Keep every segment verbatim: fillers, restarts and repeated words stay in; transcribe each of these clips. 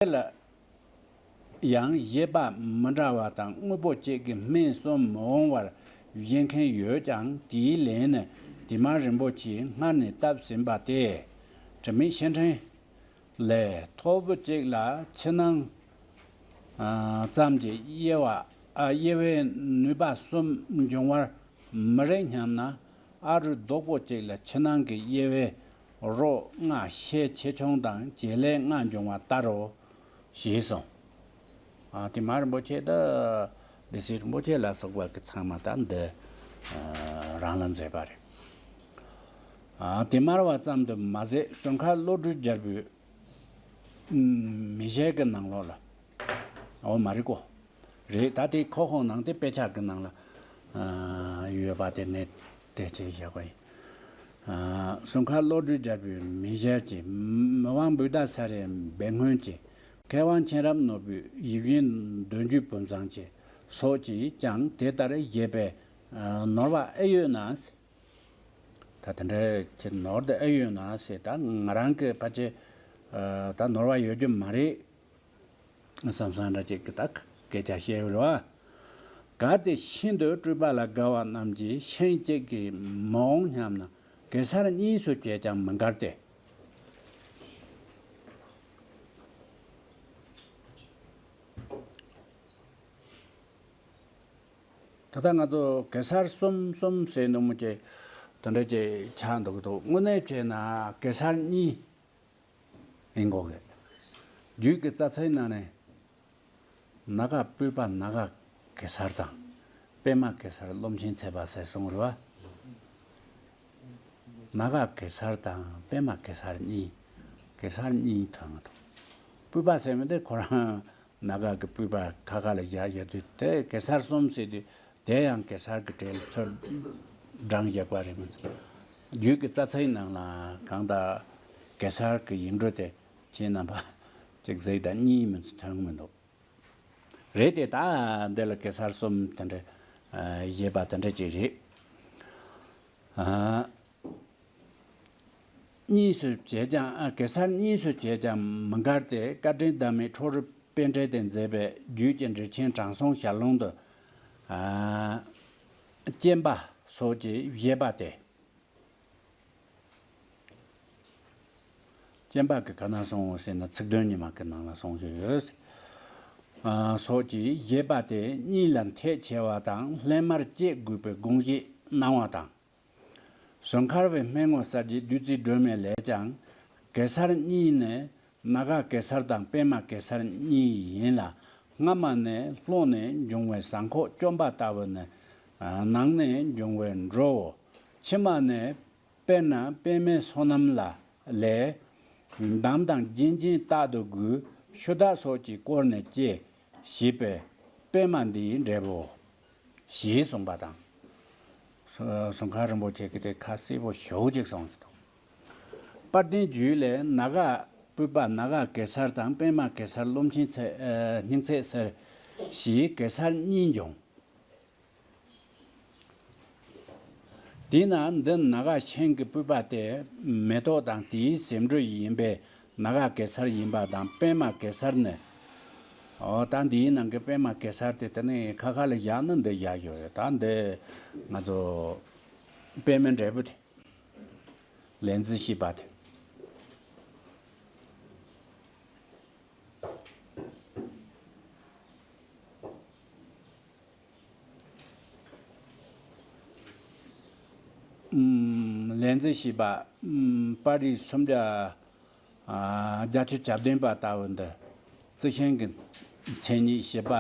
དེ་ལ་ཡང་བཞེད་པ་མི་འདྲ་བ་དང་དངོས་པོ་གཅིག་གི་སྨན་གསུམ་མི་འོང་བར་བཞེད་མཁན་ཡོད་ཀྱང་དེའི་ལན་ནི་དེ་མ་རིན་པོ་ཆེས་སྔར་ནས་བཏབ་ཟིན་པ་སྟེ། དྲི་མེད་ཤེར་ཕྲེང་ལས་ཐོར་བུ་གཅིག་ལ་ཕྱི་ནང་ཙམ་གྱི་དབྱེ་བ་ཨ་དབྱེ་བའི་ནུས་པ་གསུམ་འབྱུང་བར་མི་རིགས་སྙམ་ན། ཨ་རུ་རྡོག་པོ་གཅིག་ལ་ཕྱི་ནང་གི་དབྱེ་བའི་རོ་ལྔ་ཤས་ཆེ་ཆུང་དང་བྱེད་ལས་ལྔ་འབྱུང་བ་ལྟར་རོ། ཞེས་གསུངས། ཨ་དེ་མ་རིན་པོ་ཆེ་དང་སྡེ་སྲིད་རིན་པོ་ཆེ་ལ་སོགས་པ་གི་ཚང་མ་ད་འདི་རང་ལ་མཛད་པ་རེད། ཨ་དེ་མར་བ་ཙམ་དུ་མ་ཟད་སྲུང་མཁར་བློ་གྲོས་རྒྱལ་པོའི་མི་བཞེད་ཀྱི་ནང་ལོགས་ལ། འོ་མ་རེད་གོ། རེད། ད་དེ་ཁོ་ཁོང་ནང་དེ་དཔེ་ཆ་གི་ནང་ལ་ཡོད་པ་དེ་ནས་དེ་ཅེས་བཞག་པ་ཡིན། སྲུང་མཁར་བློ་གྲོས་རྒྱལ་པོའི་མི་བཞེད་ཀྱི་མི་དབང་བུདྡྷ་ས་རའི་འབད་སྔོན་གྱི་མཁས་དབང་མཁྱེན་རབ་ནོར་བུའི་ཡིད་བཞིན་འདོད་འཇོའི་བུམ་བཟང་ཅེས་སོགས་ཀྱིས་ཀྱང་དེ་ལྟར་བཞེད་པའི་ནོར་བ་ཨེ་ཡོད་ན། ད་དེ་འདྲའི་ཆེད་ནོར་དེ་ཨེ་ཡོད་ན་ཟེར། ད་ང་རང་གི་ཕལ་ཆེར་ད་ནོར་བ་ཡོད་རྒྱུ་མ་རེད་བསམ་བསམ་འདྲ་ཅིག་གི་ད་སྐད་ཆ་བཤད་ཡོད་རེད་བ། གལ་ཏེ་ཤིན་ཏུ་སྤྲུལ་པ་ལ་དགའ་བ་རྣམས་ཀྱིས་ཤིང་གཅིག་གིས་མི་འོང་སྙམ་ན་གེ་སར་གཉིས་སུ་བྱས་ཀྱང་མི་འགལ་ཏེ། ད་ལྟ་ང་ཚོ་གེ་སར་གསུམ་གསུམ་ཟེར་འདུག་མོ་ཅེ། དེ་འདྲ་ཅེ་ཆགས་འདུག་གི་འདུག་དངོས་གནས་བྱས་ན་གེ་སར་གཉིས་ཡིན་དགོས་གི། རྒྱུད་ཀྱི་རྩ་ཚིག་ནང་ནས་ནཱ་ག་སྤྲུལ་པ་ནཱ་ག་གེ་སར་དང་པདྨ་གེ་སར་སློབ་ཆེན་ཚེ་དཔག་ཟེར་གསུངས་རེད་བ། ནཱ་ག་གེ་སར་དང་པདྨ་གེ་སར་གཉིས། གེ་སར་གཉིས་ཐོན་གི་འདུག་སྤྲུལ་པ་ཟེར་མི་དེ་ཁོ་རང་ནཱ་ག་གི་སྤྲུལ་པ་ཁ་ཁ་ལ་བཞག་བཞག་དུས་དེ་གེ་སར་གསུམ་ཟེར་དུས་དེ་ཡང་གེ་སར་གྱི་གྲས་ལ་ཚུར་བགྲངས་བཞག་པ་རེད་མི་ཚོ། རྒྱུད་ཀྱི་རྩ་ཚིག་ནང་ལ་གང་ལྟར་གེ་སར་གྱི་ཡིག་འབྲུ་དེ་ཁྱེད་རྣམ་པ་གཅིག་གཟིགས་དང་གཉིས་མི་ཚོ་ཐོན་གི་མི་འདུག་རེད་དེ་ད་འདི་ལ་གེ་སར་གསུམ་དེ་འདྲ་བཞེད་པ་དེ་འདྲ་ཅིག་རེད། གཉིས་སུ་བྱས་ཀྱང་ཨ་གེ་སར་གཉིས་སུ་བྱས་ཀྱང་མི་འགལ་ཏེ། བཀའ་དྲིན་ཟླ་མེད་ཁྲོ་རུ་པཎྜི་ཏས་མཛད་པའི་རྒྱུད་ཀྱི་འགྲེལ་ཆེན་དྲང་སྲོང་ཞལ་ལུང་དུ། ཨ་སྤྱན་པ་སོགས་ཀྱིས་བཞེད་པ་སྟེ། སྤྱན་པ་གི་ག་ན་སོང་ཟེར་ན་ཚིག་དོན་ཉི་མ་གི་ནང་ལ་སོང་ཞིག་ཡོད། ཨ་སོགས་ཀྱིས་བཞེད་པ་སྟེ་གཉིས་ལ་འཐད་ཆེ་བ་དང་སླད་མར་བཅད་དགོས་པའི་དགོངས་བཞེད་གནང་བ་དང་། སུ་མཁར་བའི་སྨན་ངོ་གསར་བརྗེའི་བདུད་རྩིའི་སྒྲོན་མེ་ལས་ཀྱང་། གེ་སར་གཉིས་ནི་ནཱ་ག་གེ་སར་དང་པདྨ་གེ་སར་གཉིས་ཡིན་ལ། སྔ་མ་ནི་ལྷོ་ནས་འབྱུང་བའི་ཟངས་ཁོག་སྐྱོམ་པ་ལྟ་བུ་ནི་ནང་ནས་འབྱུང་བའི་འགྲོའོ། ཕྱི་མ་ནི་དཔེར་ན་པདྨའི་སོ་ནམ་ལ་ལས། འདམ་དང་རྒྱན་ཅན་རྟག་ཏུ་དགོས། ཤུ་དག་སོགས་ཀྱིས་བསྐོར་ནས་སྐྱེ། ཞེས་པའི་པདྨ་འདིའི་འབྲས་བུའོ། ཞེས་གསུངས་པ་དང་། སུ་སུ་མཁར་རིན་པོ་ཆེ་གིས་དེ་ཁ་གསལ་པོ་ཞེ་པོ་ཅིག་གསུངས་ཀྱི་འདུག་དཔལ་ལྡན་རྒྱུད་ལས་ནཱ་ག་སྤྲུལ་པ་ནཱ་ག་གེ་སར་དང་པདྨ་གེ་སར་སློབ་ཆེན་ཚེ་ཨ་སྙིང་ཚད་གསེར་ཞེས་གེ་སར་གཉིས་འབྱུང་། དེས་ན་འདི་ནཱ་ག་ཤིང་གི་སྤྲུལ་པ་སྟེ་མེ་ཏོག་དང་དེའི་ཟེའུ་འབྲུ་ཡིན་པས་ནཱ་ག་གེ་སར་ཡིན་པ་དང་པདྨ་གེ་སར་ནི། འོ་ད་འདིའི་ནང་གི་པདྨ་གེ་སར་དེ་དེ་ནི་ཁ་ཁ་ལ་བཞག་ན་འདི་བཞག་ཡོད་རེད། ད་འདི་ང་ཚོ་པདྨའི་འབྲས་བུ་དེ། ལས་འཛིན་ཤེས་པ་དེ། ལས་འཛིན་ཤེས་པ། དཔའ་རིས་སུམ་བརྒྱ། བརྒྱད་ཅུ་གྱ་བདུན་པ་ལྟ་བུ་འདི། རྩི་ཤིང་གི་མཚན་ཉིད་བཞི་པ།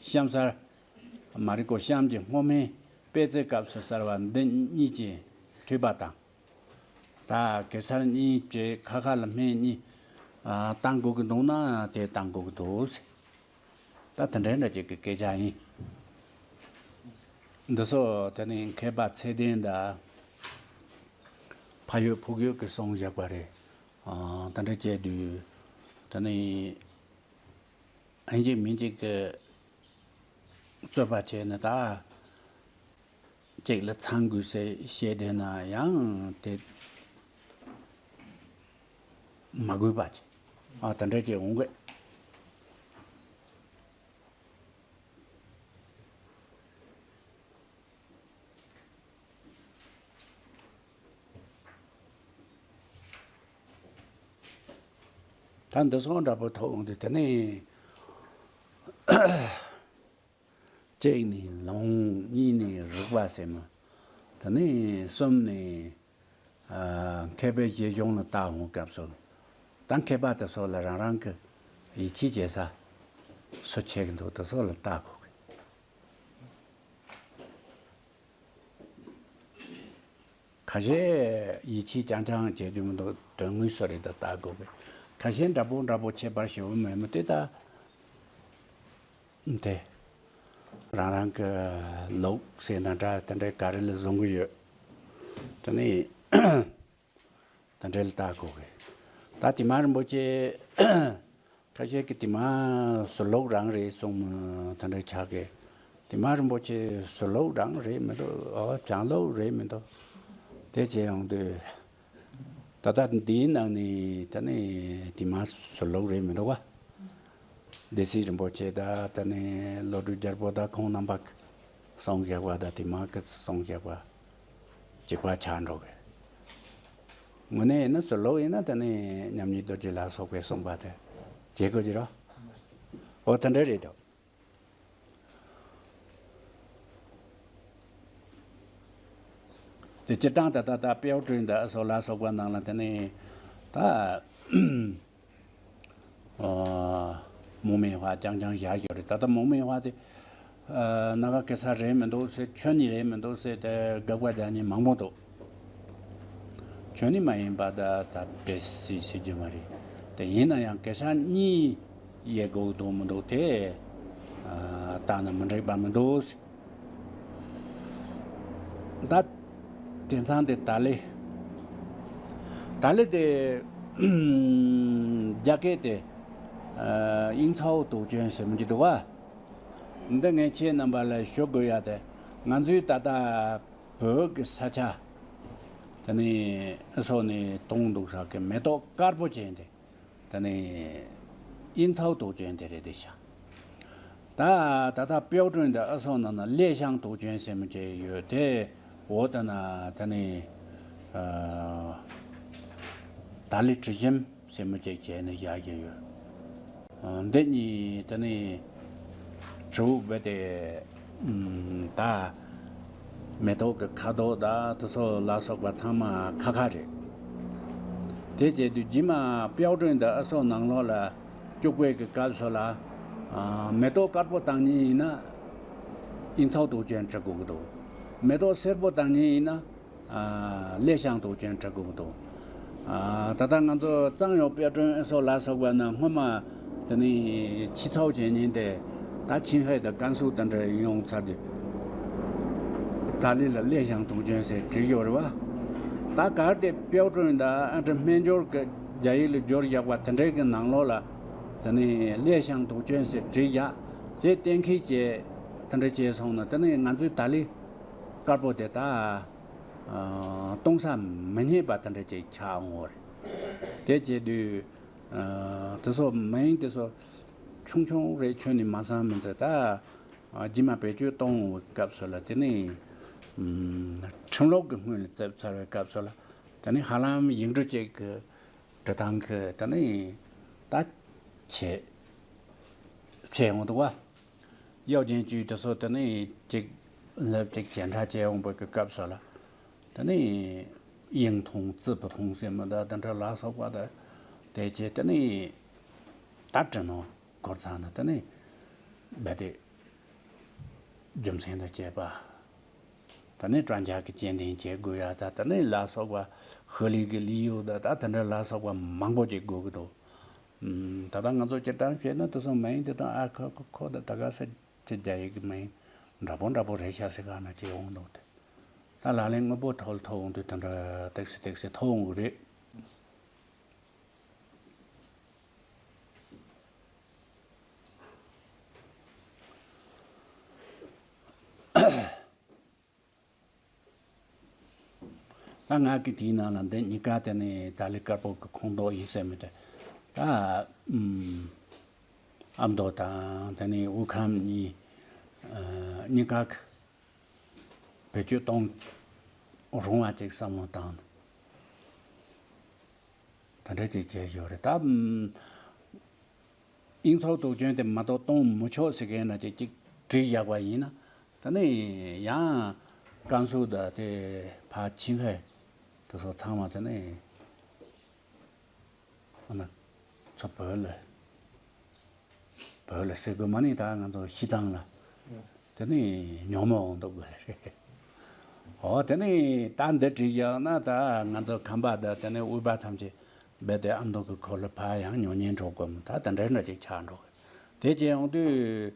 གཤམ་གསལ། མ་རིག་གོ་གཤམ་གྱི་སྔོ་སྨན་སྤེལ་ཚེ་སྐབས་སུ་གསལ་བ་འདི་གཉིས་ཀྱིས་འཐུས་པ་དང་། ད་གེ་སར་གཉིས་ཀྱི་ཁ་ཁ་ལ་སྨན་གཉིས་བཏང་དགོས་ཀྱི་འདུག་ན་དེ་བཏང་དགོས་ཀྱི་འདུག་ཟེར། ད་དེ་འདྲའི་འདྲ་ཅིག་གི་སྐད་ཆ་ཡིན། འདི་ཚོ་དེ་ནི་མཁས་པ་ཚད་ལྡན་དང་ཕ་ཡུལ་ཕུག་ཡུལ་གྱི་གསུང་བཞག་པ་རེད། ཨ་དེ་འདྲ་བྱས་དུས་དེ་ནི་ཨིན་ཅིག་མིན་ཅིག་གི་རྩོད་པ་བྱས་ནས་ད་ཅིག་ལ་ཚང་དགོས་ཟེར་བཤད་བསྡད་ན་ཡང་དེ་མ་དགོས་པ་ཅིག་ཨ་དེ་འདྲ་ཅིག་འོང་གི། ད་འདི་སོང་འདྲ་པོ་ཐོག་འོང་དུས་དེ་ནས། གཅིག་ནས་ལུང་། གཉིས་ནས་རིགས་པ་ཟེར་མོ། དེ་ནས་གསུམ་ནས་ཨ་མཁས་པའི་བཞེད་གཞུང་ལ་བལྟ་འོང་སྐབས་སུ། ད་མཁས་པ་དེ་ཚོ་ལ་རང་རང་གི་ཡིད་ཆེས་བྱེད་ས་སུ་ཆེ་གི་འདུག་དེ་ཚོ་ལ་བལྟ་དགོས་གི། ཁ་ཤས་ཡིད་ཆེས་རྐྱང་རྐྱང་བྱེད་རྒྱུ་མི་འདུག་དོན་དངོས་སུ་རེད་ད་ལྟ་དགོས་པས། ཁ་ཤས་འདྲ་པོ་འདྲ་པོ་ཁྱད་པར་ཞེ་པོ་མེད་མོད་དེ་ད། དེ་རང་རང་གི་ལུགས་ཟེར་ན་འདྲ་དེ་འདྲའི་ག་རེ་ལ་བཟུང་གི་ཡོད། དེ་ནས་དེ་འདྲའི་ལ་ལྟ་དགོས་གི། ད་དེ་མ་རིན་པོ་ཆེ། ཁ་ཤས་ཀྱིས་དེ་མ་ཟུར་ལུགས་རང་རེད་གསུངས་མོད་དེ་འདྲ་ཆགས་གི། དེ་མ་རིན་པོ་ཆེ་ཟུར་ལུགས་རང་རེད་མི་འདུག་ཨོ་བྱང་ལུགས་རེད་མི་འདུག་དེ་བྱས་ཡོང་དུས། ད་ལྟ་འདིའི་ནང་ནས་ད་ནི་དེ་མ་ཟུར་ལུགས་རེད་མི་འདུག་ག་སྡེ་སྲིད་རིན་པོ་ཆེ་དང་ད་ནི་བློ་གྲོས་རྒྱལ་པོ་དང་ཁོང་རྣམ་པ་གསུངས་བཞག་པ་དང་དེ་མ་གི་གསུངས་བཞག་པ་གཅིག་པ་ཆགས་འགྲོ་གི། དངོས་གནས་ཡིན་ན་ཟུར་ལུགས་ཡིན་ན་ད་ནི་མཉམ་ཉིད་རྡོ་རྗེ་ལ་སོགས་པས་གསུངས་པ་དེ་བྱེད་དགོས་ཀྱི་རོ། འོ་དེ་འདྲ་རེད་དོ། དེ་སྤྱིར་བཏང་ད་ལྟ་ད་དཔལ་སྤྲུལ་འདི་ཨ་སོགས་ལ་སོགས་པ་ནང་ལ་དེ་ནས་ད་ཨ་མུ་མེན་དཔལ་རྐྱང་རྐྱང་བཞག་ཡོད་རེད། ད་ལྟ་མུ་མེན་དཔལ་དེ་ཨ་སྣ་ཁ་གེ་སར་རེད་མི་འདུག་ཟེར། ཆོས་ཉིད་རེད་མི་འདུག་ཟེར་དེ་དགག་པ་རྒྱག་མཁན་མང་པོ་འདུག་ཆོས་ཉིད་མ་ཡིན་པ་ད་ད་དེ་སྲིད་ཟེར་རྒྱུ་མ་རེད། དེ་ཡིན་ན་ཡང་གེ་སར་གཉིས་ཡོད་དགོས་འདུག་མི་འདུག་དེ་ཨ་བལྟས་ན་མི་འགྲིག་པ་མི་འདུག་ཟེར། ད་དེང་སང་དེ་ཏཱ་ལའི། ཏཱ་ལའི་དེ་རྒྱ་སྐད་དེ་ཨ་དབྱིན་ཚའོ་ཏུའུ་ཅན་ཟེར་མི་འདུག་ག་འདི་ངས་ཁྱེད་རྣམ་པ་ལ་ཞུ་དགོས་ཡ་དེ། ང་ཚོའི་ད་ལྟ་བོད་ཀྱི་ས་ཆ་དེ་ནས་ཨ་སོགས་ནས་གཏོང་འདུག་ས་གི་མེ་ཏོག་དཀར་པོ་ཅན་དེ། དེ་ནས་དབྱིན་ཚའོ་ཏུའུ་ཅན་དེ་རེད་དེ་ཤག་ད་ད་ལྟ་དཔལ་སྤྲུལ་འདི་ཨ་སོགས་ནང་ན་ལེ་ཤང་ཏུའུ་ཅན་ཟེར་མི་ཅིག་ཡོད་དེ། འོ་ད་ན་དེ་ནས་ཨ་ཏཱ་ལའི་དྲི་ཞིམ་ཟེར་མི་ཅིག་བྱས་ནས་བཞག་གི་ཡོད། འདི་གཉིས་དེ་ནས་དྲིལ་བུ་བུ་དེ་ད་མེ་ཏོག་གི་ཁ་དོག་དང་དེ་ཚོ་ལ་སོགས་པ་ཚང་མ་ཁ་ཁ་རེད། དེ་བྱས་དུས་རྗེས་མ་དཔལ་སྤྲུལ་འདི་ཨ་སོགས་ནང་ལོགས་ལ་བཅུག་པའི་གི་སྐབས་སུ་ལ་མེ་ཏོག་དཀར་པོ་བཏང་མཁན་ཡིན་ན་དབྱིན་ཚའོ་ཏུའུ་ཅན་བྲི་དགོས་ཀྱི་འདུག་མེ་ཏོག་སེར་པོ་བཏང་མཁན་ཡིན་ན། ཨ་ལེ་ཤང་ཏུའུ་ཅན་བྲི་དགོས་ཀྱི་འདུག་ཨ་ད་ལྟ་ང་ཚོ་གཙང་ཡོང་དཔལ་སྤྲུལ་ཨ་སོགས་ལ་སོགས་པ་ནི་སྔོན་མ་དེ་ནས་ཕྱི་ཚོགས་བྱེད་མཁན་དེ་ད་ཆིན་ཧའེ་དང་ཀན་སུའུ་དེ་འདྲ་ཡོང་ཚར་དུས་ཏཱ་ལའི་ལ་ལེ་ཤང་ཏུའུ་ཅན་ཟེར་བྲིས་ཡོད་རེད་བ། ད་གལ་ཏེ་དཔལ་སྤྲུལ་དང་ཨ་འདྲ་སྨན་སྦྱོར་གྱི་རྒྱ་ཡིག་ལ་སྦྱོར་བཞག་པ་དེ་འདྲའི་གི་ནང་ལོགས་ལ་དེ་ནས་ལེ་ཤང་ཏུའུ་ཅན་ཟེར་བྲིས་བཞག་དེ་གཏན་འཁེལ་བྱས་དེ་འདྲ་བྱས་སོང་ན་དེ་ནས་ང་ཚོའི་ཏཱ་ལའི་དཀར་པོ་དེ་ད། ཨ་གཏོང་ས་མི་རྙེད་པ་དེ་འདྲ་ཅིག་ཆགས་འོང་བ་རེད། དེ་བྱེད་དུས་ཨ་དེ་ཚོ་མིང་དེ་ཚོ་ཆུང་ཆུང་རེད། ཁྱོན་ནས་མ་བསམ་མི་ཚེ་ད་ཨ་རྗེས་མ་བེད་སྤྱོད་གཏོང་བའི་སྐབས་སུ་ལ་དེ་ནི་ཨ་ཁྲིམས་ལུགས་ཀྱི་སྔོན་ལ་བཙུགས་ཚར་བའི་སྐབས་སུ་ལ་དེ་ནི་ཧ་ལམ་ཡིག་འབྲུ་གཅིག་གི་འབྲི་སྟངས་ཀྱི་དེ་ནི་ད་ཆེ་ཆེ་འོང་འདུག་བ། གཡོ་ཅན་བཅུད་དེ་ཚོ་དེ་ནི་གཅིག་ལབ་གཅིག་བྱེ་བྲག་བྱས་འོང་བའི་གི་སྐབས་སུ་ལ་དེ་ནི་དབྱིངས་མཐོང་རྩི་བུ་མཐོང་ཟེར་མི་འདྲ་དེ་འདྲ་ལ་སོགས་པ་དང་དེ་བྱས་དེ་ནི་ད་དྲི་ནོ་སྐོར་ཚང་ན་དེ་ནི་རྦད་དེ་རྒྱུ་མཚན་དང་བཅས་པ་དེ་ནི་དྲ་འཇགས་ཀྱི་སྐྱེ་ལྡན་བྱེད་དགོས་ཡ་ད་དེ་ནི་ལ་སོགས་པ་ཤུལ་ལུས་ཀྱི་ལུས་ཡོད་ད་ད་དེ་འདྲ་ལ་སོགས་པ་མང་པོ་ཅིག་དགོས་ཀྱི་འདུག་ད་ལྟ་ང་ཚོ་སྤྱིར་བཏང་བཤད་ན་དེ་ཚོ་མ་ཡིན་དེ་དང་ཨ་ཁ་ཁོ་ཁོ་ད་ད་ག་ས་ཅི་རྒྱ་ཡིག་གི་མ་ཡིན་འདྲ་པོ་འདྲ་པོ་རེད་ཤག་ཟེར་ག་ན་ཅི་འོང་འདུག་དེ། ད་ལག་ལེན་དངོས་པོ་ཐོག་ལ་ཐོག་འོང་དུས་དེ་འདྲ་ཏོག་ཙམ་ཏོག་ཙམ་ཐོག་འོང་གི་རེད། ད་ང་གི་དེའི་ནང་ལ་འདི་གཉིས་ཀ་དེ་ནི་ཏཱ་ལའི་དཀར་པོ་གི་ཁོངས་གཏོགས་ཡིན་ཟེར་མི་དེ། ད་ཨམ་ཨ་མདོ་དང་དེ་ནས་དབུས་ཁམས་གཉིས་ཨ་གཉིས་ཀ་གི་བེད་སྤྱོད་གཏོང་རུང་བ་ཅིག་བསམ་བློ་བཏང་། དེ་འདྲ་ཅིག་བྱས་ཡོད་རེད། ད་ཨམ་དབྱིངས་ཚོགས་དུག་ཅན་དེ་མ་གཏོགས་གཏོང་མི་ཆོག་ཟེར་མཁན་འདྲ་ཅིག་ཅིག་བྲིས་བཞག་པ་ཡིན་ན། དེ་ནས་ཡང་ཀན་སུའུ་དང་དེ་ཕར་ཕྱིན་མཁན་དེ་ཚོ་ཚང་མ་དེ་ནས་ཨ་ནི་ཚོ་བོད་ལ་བོད་ལ་ཟེར་དགོས་མ་ནི། ད་ང་ཚོ་ཤི་ཚང་ལ་དེ་ནས་ཉོ་མི་འོང་འདུག་དགོས་རེད། འོ་དེ་ནས་ད་འདི་བྲིས་བཞག་ན་ད་ང་ཚོ་ཁམས་པ་དང་དེ་ནས་དབུས་པ་ཐམས་ཅད་རྦད་དེ་ཨ་མདོ་གི་ཁུལ་ལ་ཕར་ཡང་ཉོ་མཁན་འགྲོ་དགོས་མོད། ད་དེ་འདྲ་འདྲ་ཅིག་ཆགས་འགྲོ་གི། དེ་བྱས་ཡོང་དུས་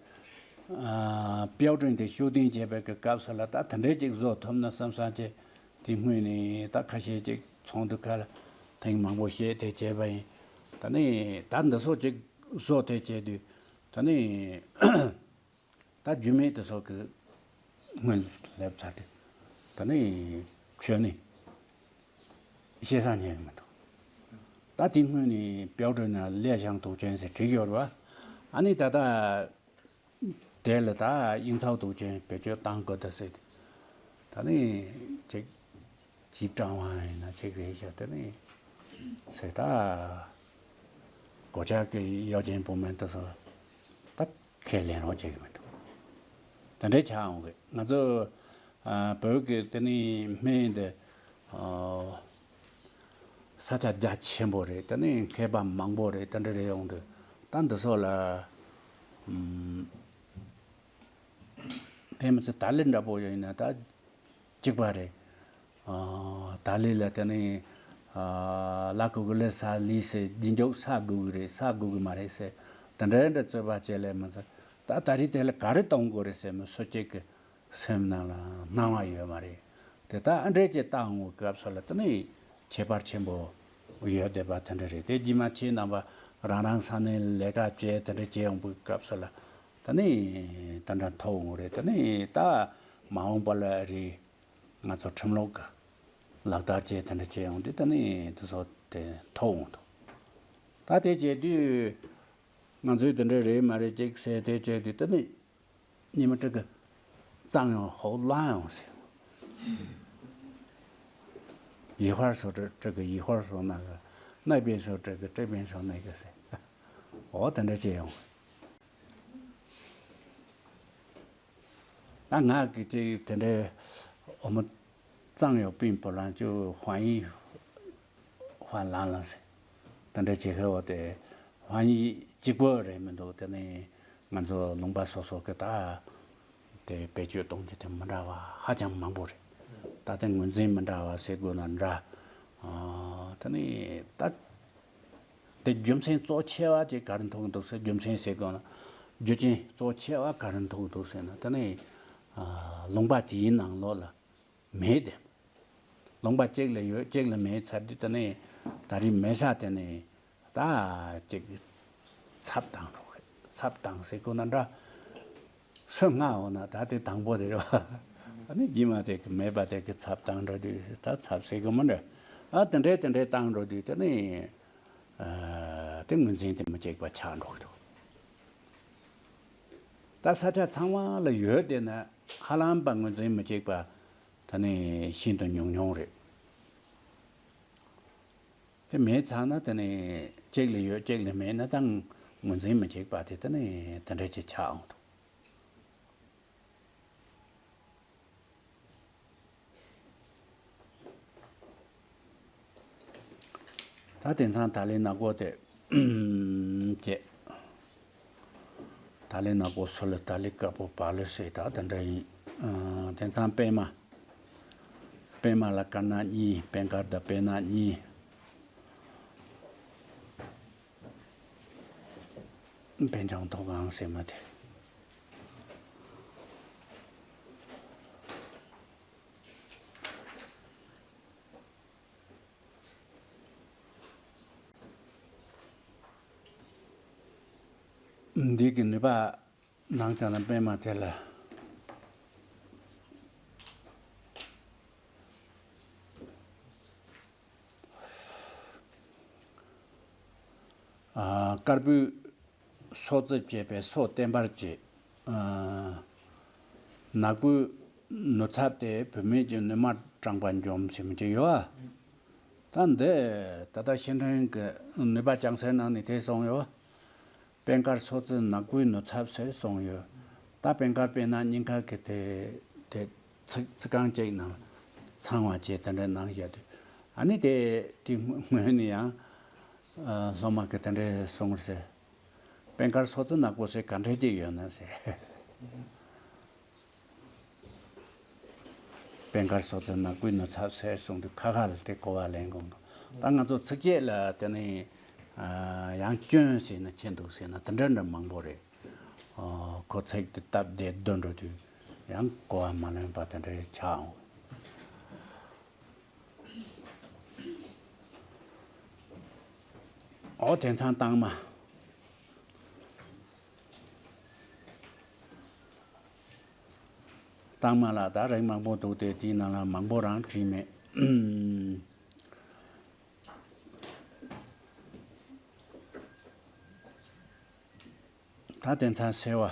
ཨ་དཔལ་སྒྲོན་དེ་ཤུགས་ལྡན་བྱས་པའི་གི་སྐབས་སུ་ལ་ད་དེ་འདྲའི་ཅིག་བཟོ་ཐུབ་ན་བསམ་བསམ་བྱས། དེ་སྔོན་ནས་ད་ཁ་ཤས་ཅིག་ཚོགས་འདུ་ཁག་ལ་ཐེངས་མང་པོ་བཤད་དེ་བྱས་པ་ཡིན། ད་ནི་ད་འདི་ཚོ་ཅིག་བཟོ་དེ་བྱས་དུས་ད་ནི་ད་རྒྱུས་མེད་དེ་ཚོ་གི་སྔོན་སླེབས་ཚར་དུས་ད་ནི་ཁྱོན་ནས་བཤད་ས་རྙེད་གི་མི་འདུག། ད་དེ་སྔོན་ནས་དཔལ་སྒྲོན་ན་ཀླད་ཞང་དུག་ཅན་ཟེར་བྲིས་ཡོད་རེད་བ། ཨ་ནི་ད་ལྟ་དེ་ལ་ད་དབྱིངས་ཚོགས་དུག་ཅན་བེད་སྤྱོད་གཏང་དགོས་ད་ཟེར་ཏེ། ད་ནི་ཅིག་ཅིག་དྲང་བ་ཡིན་ན་ཅིག་རེད་ཤག། དེ་ནི་ཟེར་ད་གོ་ཆ་གི་གཡོ་ཅན་བུ་མེད་དུ་སོ་ད་ཁས་ལེན་རོགས་བྱེད་གི་མི་འདུག། དེ་འདྲའི་ཆགས་འོང་གི། ང་ཚོ་ཨ་བོད་ཀྱི་དེ་ནི་སྨན་འདི་ཨ་ས་ཆ་རྒྱ་ཆེན་པོ་རེད། དེ་ནས་མཁས་པ་མང་པོ་རེད། དེ་འདྲ་རེད་ཡོང་དུས་ད་འདི་ཚོ་ལ་ཨམ་དེ་མི་ཚེ་ད་ལི་འདྲ་པོ་ཡོད་ན་ད་གཅིག་པ་རེད། ཨ་ད་ལི་ལ་དེ་ནས་ཨ་ལ་ཀུ་གུ་ལི་ས་ལི་ཟེར་རྗེས་འཇུག་ས་དགོས་ཀྱི་རེད། ས་དགོས་ཀྱི་མ་རེད་ཟེར། དེ་འདྲ་འདྲ་རྩོད་པ་བྱས་ལས་མི་ཚེ་ད་ད་རེས་དེ་ལ་ག་རེ་གཏོང་དགོས་རེད་ཟེར་མི་སུ་གཅིག་གི་སེམས་ནང་ལ་སྣང་བ་ཡོད་མ་རེད། དེ་ལྟར་ཨ་འདྲས་ཀྱི་བཏང་བའི་སྐབས་སུ་ལ་དེ་ནི་ཁྱད་པར་ཆེན་པོ་ཡོད་བསྡད་པ་དེ་འདྲ་རེད། དེ་རྗེས་མ་ཁྱེད་རྣམ་པ་རང་རང་ས་ནས་ལས་ཀ་བྱས་དེ་འདྲ་བྱས་ཡོང་བའི་སྐབས་སུ་ལ་དེ་ནི་དེ་འདྲ་མཐོང་ཡོང་རེད། དེ་ནི་ད་མ་འོངས་པ་ལ་རེད། ང་ཚོ་ཁྲིམས་ལུགས་ཀྱི་ལག་བསྟར་བྱས་དེ་འདྲ་བྱས་ཡོང་དུས་དེ་ནི་དེ་ཚོ་དེ་མཐོང་ཡོང་འདུག། ད་དེ་བྱས་དུས་ང་ཚོས་དེ་འདྲ་རེད་མ་རེད་ཅིག་ཟེར་དེ་བྱས་དུས་དེ་ནི། ཉི་མ་དྲུག་གི་གཙང་ཡང་ཧོ་ལ་ཡང་ཟེར། ཡི་ཧོར་སོ་དྲུག་གི་ཡི་ཧོར་སོ་ན་གི། ནའི་པེན་སོ་དྲུག་གི་ཀྲེ་པེན་སོ་ནའི་གི་ཟེར། འོ་དེ་འདྲ་བྱས་ཡོང་། ད་ང་གི་ཅིག་དེ་འདྲའི་འོ་མ་གཙང་ཡང་པིན་པོ་ལང་ཅུ་ཧོན་ཡི་ཧོན་ལང་ལང་ཟེར། དེ་འདྲ་བྱེད་ཁ་བ་དེ་ཧོན་ཡི་གཅིག་པོ་རེད་མི་འདུག། དེ་ནི་ང་ཚོ་ལུང་པ་སོ་སོ་གི་ད་དེ་བེད་སྤྱོད་གཏོང་རྒྱུ་དེ་མི་འདྲ་བ་ཧ་ཅང་མང་པོ་རེད། ད་དེ་ངོས་འཛིན་མི་འདྲ་བ་ཟེར་དགོས་ན་འདྲ། ཨ་དེ་ནི་ད་དེ་རྒྱུ་མཚན་གཙོ་ཆེ་བ་ཅིག་ག་རེ་མཐོང་གི་འདུག་ཟེར། རྒྱུ་མཚན་ཟེར་དགོས་ན་རྒྱུ་རྐྱེན་གཙོ་ཆེ་བ་ག་རེ་མཐོང་གི་འདུག་ཟེར་ན། དེ་ནི་ཨ་ལུང་པ་དེའི་ནང་ལོགས་ལ་མེད་དེ། ལུང་པ་གཅིག་ལ་ཡོད། གཅིག་ལ་མེད་ཚར་དུས་དེ་ནས་ད་རེས་མེད་ས་དེ་ནས་ད་ཅིག་ཚབ་བཏང་རོགས། ཚབ་བཏང་ཟེར་དགོས་ན་འདྲ། སུ་སྔ་འོང་ན་ད་དེ་དང་པོ་དེ་རེད་བ། ཨ་ནི་རྗེས་མ་དེ་གི་མེད་པ་དེ་གི་ཚབ་བཏང་འགྲོ་དུས་ད་ཚབ་ཟེར་དགོས་མ་འདྲ། ཨ་དེ་འདྲས་དེ་འདྲས་བཏང་འགྲོ་དུས་དེ་ནས་ཨ་དེ་ངོས་འཛིན་དེ་མི་གཅིག་པ་ཆགས་འགྲོ་གི་འདུག། ད་ས་ཆ་ཚང་མ་ལ་ཡོད་དེ་ན་ཧ་ལམ་པ་ངོས་འཛིན་མི་གཅིག་པ་ད་ནི་ཤིན་ཏུ་ཉུང་ཉུང་རེད། དེ་མེད་ཚར་ན་དེ་ནི་གཅིག་ལ་ཡོད་གཅིག་ལ་མེད་ན་ད་ངོས་འཛིན་མི་གཅིག་པ་དེ་དེ་ནི་དེ་འདྲ་ཅིག་ཆགས་འོང་འདུག། ད་དེང་སང་ད་ལི་ནག་པོ་དེ་བྱས། ད་ལི་ནག་པོ་སུ་ལ་ད་ལི་དཀར་པོ་བ་ལི་ཟེར་ད་དེ་འདྲ་ཡིན། ཨ་དེང་སང་པད་མ། པད་མ་ལ་དཀར་ནག་གཉིས། པད་དཀར་དང་པད་ནག་གཉིས། པད་འབྱུང་མཐོ་སྒང་ཟེར་མ་དེ། འདི་གི་ནུས་པ་ནང་དེ་ན་པད་མ་དེ་ལ། དཀར་པོའི་སོ་རྩི་བཅས་པའི་སོ་བརྟན་པར་བྱེད། ཨ། ནག་པོའི་ནུ་ཚབས་ཏེ་བུད་མེད་ཀྱི་ནུ་མ་སྐྲངས་པ་འཇོམས་ཟེར་མི་ཅིག་ཡོད་ཨ། ད་འདི་ད་ལྟ་ཤེར་ཕྲེང་གི་ནུས་པ་ལྕང་སེང་ནང་ནས་དེ་གསུངས་ཡོད། དཔེ་མཁར་སོ་རྩི་ནག་པོའི་ནུ་ཚབས་ཟེར་གསུངས་ཡོད། ད་དཔེ་མཁར་དཔེར་ན་སྙིང་ཁ་གི་དེ་དེ་ཚིག་ཚིག་རྐང་གཅིག་ནང་ཚང་བ་བཅས་དེ་འདྲ་གནང་བཞག་དུས། ཨ་ནི་དེ་དེ་སྔོན་ནས་ཡང་། ཨ། སློབ་མ་གི་དེ་འདྲའི་གསུང་རེད། དཔེ་མཁར་སོ་རྩི་ནག་པོ་ཟེར་ག་འདྲ་ཅིག་ཡོད་ན་ཟེར། དཔེ་མཁར་སོ་རྩི་ནག་པོའི་ནུ་ཚབས་ཟེར་གསུང་དུས་ཁ་ཁ་ལ་དེ་གོ་བ་ལེན་དགོས་འདུག་ད་ང་ཚོ་ཚིགས་བཅད་ལ་དེ་ནི། ཨ། ཡང་སྐྱོན་ཟེར་ན་ཆེ་འདུག་ཟེར་ན་དེ་འདྲ་འདྲ་མང་པོ་རེད། ཨ། ཁོ་ཚིག་དེ་སྟབས་བདེ་བསྡུ་འགྲོ་དུས་ཡང་གོ་བ་མ་ལོན་པ་དེ་འདྲ་ཆགས་འོང་། ཨོ་དེང་སང་གཏའ་མ། གཏའ་མ་ལ་ད་རིགས་མང་པོ་འདུག་སྟེ་དེའི་ནང་ལ་མང་པོ་རང་བྲིས་མེད། ད་དེང་སང་སེར་བ།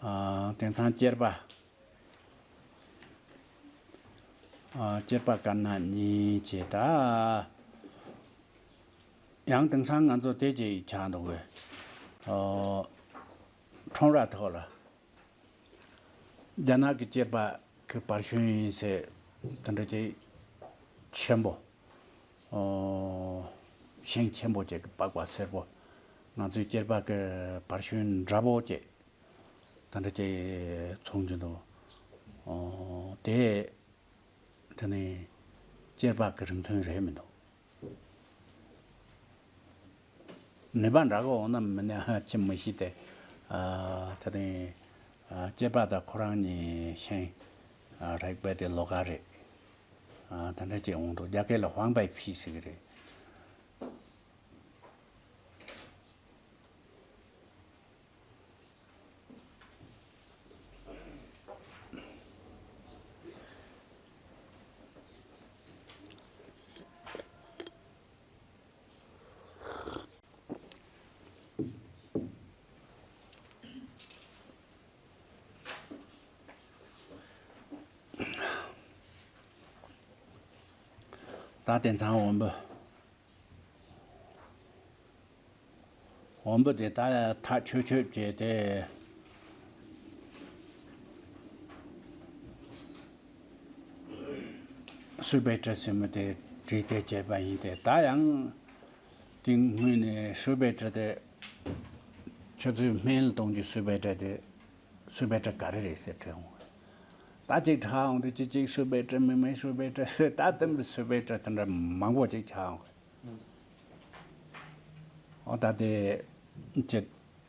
ཨ། དེང་སང་གཅེར་པ། ཨ། གཅེར་པ་དཀར་ནག་གཉིས་བྱས་ད། ཡང་དེང་སང་ང་ཚོ་དེ་ཅིག་ཆགས་འདུག་གི། ཨ། ཁྲོམ་ར་ཐོག་ལ། རྒྱ་ནག་གི་གཅེར་པ་གི་བར་ཤིང་ཡིན་ཟེར་དེ་འདྲ་ཅིག་ཆེན་པོ། ཨོ། ཤིང་ཆེན་པོ་ཅིག་གི་པགས་པ་སེར་པོ། ང་ཚོའི་གཅེར་པ་གི་བར་ཤིང་འདྲ་པོ་ཅིག་དེ་འདྲ་ཅིག་མཚོན་གྱི་འདུག་ཨོ། དེ། དེ་ནི་གཅེར་པ་གི་རིང་ཐུང་རེད་མི་འདུག་ནུས་པ་འདྲ་གི་འོང་ན་མིན་ན་ཅི་མི་ཤེས་ཏེ། ཨ། ད་ཐེངས་ཨ་སྐྱེས་པ་དང་ཁོ་རང་གཉིས་ཤིང་ཨ་རེག་པའི་དེ་ལོགས་ཀ་རེད། ཨ། ད་འདྲ་ཅིག་འོང་འདུག་རྒྱ་སྐད་ལ་ཧོང་པའི་ཕི་ཟེར་གི་རེད། ད་དེང་སང་འོམ་བུ། འོམ་བུ་དེ་ད་ཐག་ཆོད་ཆོད་བྱས་ཏེ། སུ་བེ་ཏྲ་ཟེར་མི་དེ་བྲིས་ཏེ་བྱས་པ་ཡིན་ཏེ། ད་ཡང་དེ་སྔོན་ནས་སུ་བེ་ཏྲ་དེ་ཁྱོད་ཚོའི་སྨན་གཏོང་རྒྱུ་སུ་བེ་ཏྲ་དེ་སུ་བེ་ཏྲ་ག་རེ་རེད་ཟེར་དྲིས་འོང་། ད་ཅིག་ཁྲ་འོང་དུས་ཅིག་ཅིག་སུ་བེ་ཏྲ་མི་མེད་སུ་བེ་ཏྲ་ཟེར། ད་དེ་འདྲ་སུ་བེ་ཏྲ་དེ་འདྲ་མང་པོ་ཅིག་ཆགས་འོང་། ཨོ། ད་དེ་ཅི་